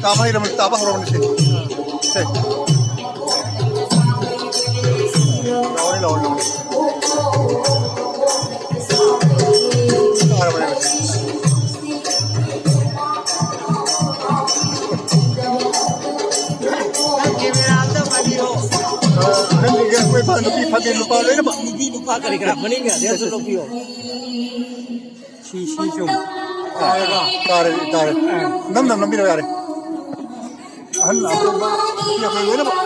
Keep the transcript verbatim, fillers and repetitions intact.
ꯇꯥꯕ ꯍꯩꯔꯕꯅꯤ, ꯇꯥꯕ ꯍꯧꯔꯕꯅꯤ ꯁꯤ꯫ ꯁꯦ꯫ ꯂꯥꯎꯔꯦ, ꯂꯥꯎꯔꯦ, ꯂꯥꯎꯔꯦ꯫ ꯇꯥꯔꯕꯅꯦ꯫ ꯅꯪ ꯀꯦꯃꯦꯔꯥ ꯑꯝꯇ ꯄꯥꯏꯕꯤꯔꯣ꯫ ꯑ, ꯑꯍꯟꯁꯤꯡꯁꯦ ꯑꯩꯈꯣꯏ ꯏꯝꯐꯥꯜ ꯅꯨꯄꯤ ꯐꯒꯦ ꯅꯨꯄꯥ ꯂꯣꯏꯅꯃꯛ꯫ ꯅꯨꯄꯤ ꯅꯨꯄꯥ ꯀꯔꯤ ꯀꯔꯥ ꯃꯅꯤꯡꯒ ꯑꯗꯨ ꯑꯝꯇ ꯂꯧꯕꯤꯌꯣ꯫ ꯁꯤ, ꯁꯤ ꯆꯨꯝ꯫ ꯑꯥ, ꯇꯥꯔꯦ, ꯇꯥꯔꯦ꯫ ꯑꯥ꯫ ꯅꯝꯅ ꯅꯝꯕꯤꯔꯣ ꯌꯥꯔꯦ꯫ ꯑꯍꯟ ꯑꯇꯣꯝꯕ, ꯅꯨꯄꯤ ꯑꯩꯈꯣꯏ ꯂꯣꯏꯅꯃꯛ꯫